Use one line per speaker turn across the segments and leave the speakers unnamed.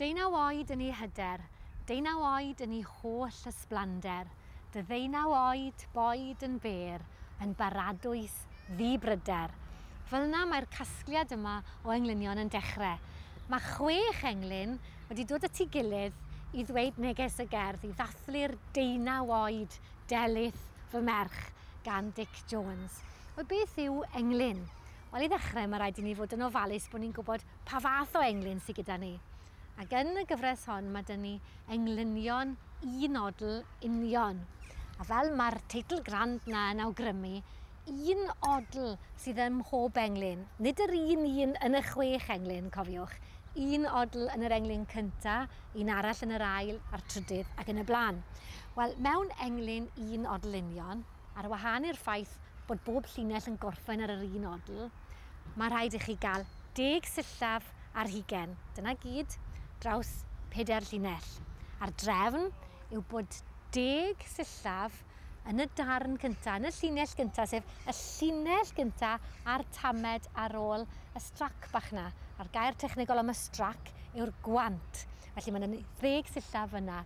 Deunaw oed yn ei hyder, deunaw oed yn ei holl ysblander, dy ddeunaw oed boed yn bêr, yn baradwys ddi-bryder. Fel yna mae'r casgliad yma o englynion yn dechrau. Mae 6 englyn wedi dod at ei gilydd i ddweud neges y gerdd, i ddathlu'r deunaw oed Delyth fy merch gan Dic Jones. Wel, beth yw englyn? Wel, i ddechrau mae rhaid i ni fod yn ofalus bod ni'n gwybod pa fath o englyn sydd gyda ni. Ac yn y gyfres hon mae 'da ni englynion un odl union. A fel mae'r teitl grand 'na yn awgrymu, un odl sydd ym mhob englyn. Nid yr un un yn y 6 englyn, cofiwch. Un odl yn yr englyn cynta, un arall yn yr ail a'r trydydd ac yn y blaen. Wel, mewn englyn un odl union, ar wahân i'r ffaith bod bob llinell yn gorffen ar yr un odl, mae rhaid i chi gael 10 sillaf ar hugain. Dyna gyd, draws 4 llinell. A'r drefn yw bod 10 sillaf yn y darn cynta, yn y llinell gynta, sef y llinell gynta a'r tamed ar ôl y strac bach 'na. A'r gair technegol am y strac yw'r gwant. Felly mae'n 10 sillaf fyna.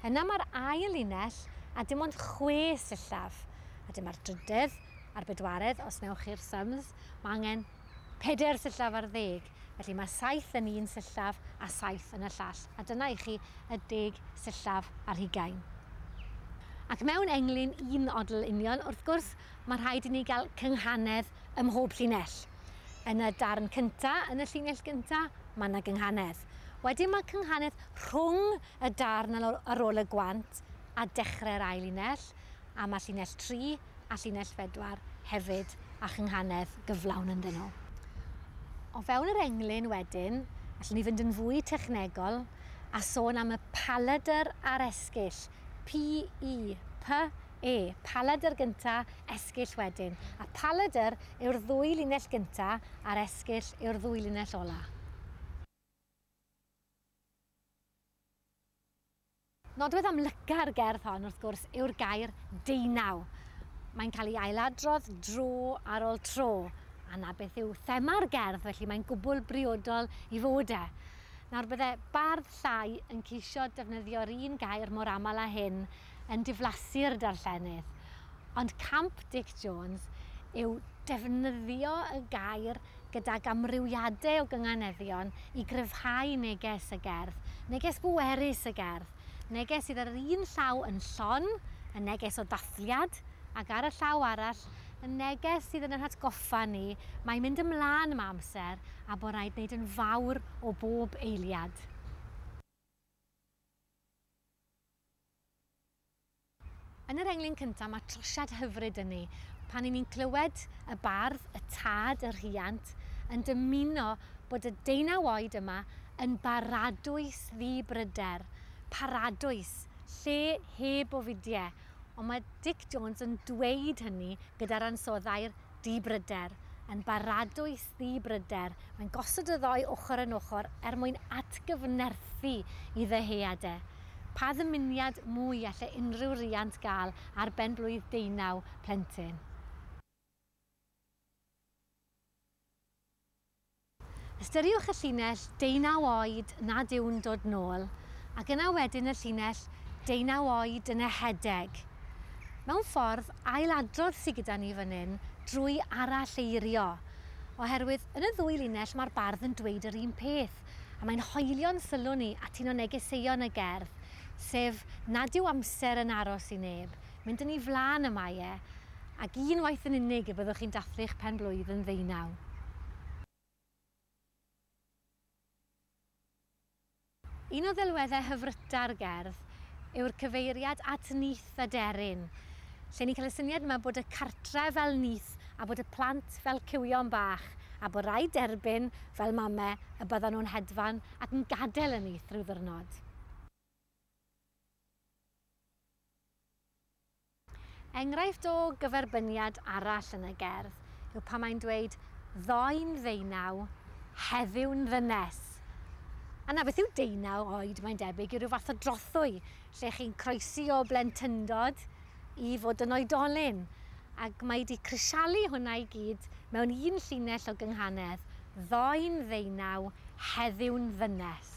Yna mae'r ail linell a dim ond 6 sillaf. A dyma'r drydedd a'r bedwaredd, os newch chi'r sums, mae angen 4 sillaf ar 10. Felly mae 7 yn un sillaf a 7 yn y llall. A dyna i chi y 10 sillaf ar hugain. Ac mewn englyn un odl union, wrth gwrs, mae rhaid i ni gael cynghanedd ym mhob llinell. Yn y darn cynta, yn y llinell gynta, mae yna gynghanedd. Wedyn mae cynghanedd rhwng y darn ar ôl y gwant a dechrau'r ail linell, a mae llinell 3 a llinell 4 hefyd a chynghanedd gyflawn ynddyn nhw. O fewn yr englyn wedyn, allwn ni fynd yn fwy technegol a sôn am y paladr a'r esgyll, P-E, P-E, paladr gynta, esgyll wedyn. A paladr yw'r ddwy linell gynta a'r esgyll yw'r ddwy linell ola. Nodwedd amlyca'r gerdd hon, wrth gwrs, yw'r gair deunaw. Mae'n cael ei ailadrodd dro ar ôl tro, a 'na beth yw thema'r gerdd, felly mae'n gwbl briodol i fod e. Nawr, bydde bardd llai yn ceisio defnyddio'r un gair mor aml â hyn yn diflasu'r darllenydd. Ond camp Dic Jones yw defnyddio y gair gydag amrywiadau o gynganeddion i gryfhau neges y gerdd, neges bwerus y gerdd, neges sydd ar yr un llaw yn llon, y neges o ddathliad, ac ar y llaw arall, y neges sydd yn ein hatgoffa ni mai mynd ymlaen mae amser a bod rhaid wneud yn fawr o bob eiliad. Yn yr englyn cyntaf mae trosiad hyfryd yn ni, pan 'y ni'n clywed y bardd, y tad, y rhiant, yn dymuno bod y deunaw oed yma yn baradwys ddi-bryder. Paradwys, lle heb ofidiau. Ond mae Dic Jones yn dweud hynny gyda'r ansoddair di-bryder, yn baradwys ddi-bryder. Mae'n gosod y ddou ochr yn ochr er mwyn atgyfnerthu i ddyhead e. Pa ddymuniad mwy alle unrhyw riant gael ar ben-blwydd deunaw plentyn? Ystyriwch y llinell deunaw oed nad yw'n dod nôl, ac yna wedyn y llinell deunaw oed yn ehedeg. Mewn ffordd, ailadrodd sy gyda ni fan hyn drwy aralleirio, oherwydd yn y ddwy linell mae'r bardd yn dweud yr un peth, a mae'n hoelio'n sylw ni at un o negeseuon y gerdd, sef nad yw amser yn aros i neb, mynd yn ei flaen y mae e, ac unwaith yn unig y byddwch chi'n dathlu'ch pen-blwydd yn ddeunaw. Un o ddelweddau hyfryta'r gerdd yw'r cyfeiriad at nyth aderyn, lle ni'n cael y syniad yma bod y cartre fel nyth a bod y plant fel cywion bach, a bod rhaid derbyn, fel mame, y byddan nhw'n hedfan ac yn gadael y nyth rhyw ddwrnod. Enghraifft o gyferbyniad arall yn y gerdd yw pan mae'n dweud ddoe'n ddeunaw, heddiw'n ddynes. A 'na beth yw deunaw oed, mae'n debyg, yw rhyw fath o drothwy lle chi'n croesi o blentyndod i fod yn oedolyn. Ac mae 'di crisialu hwnna i gyd mewn un llinell o gynghanedd, ddoe'n ddeunaw, heddiw'n ddynes.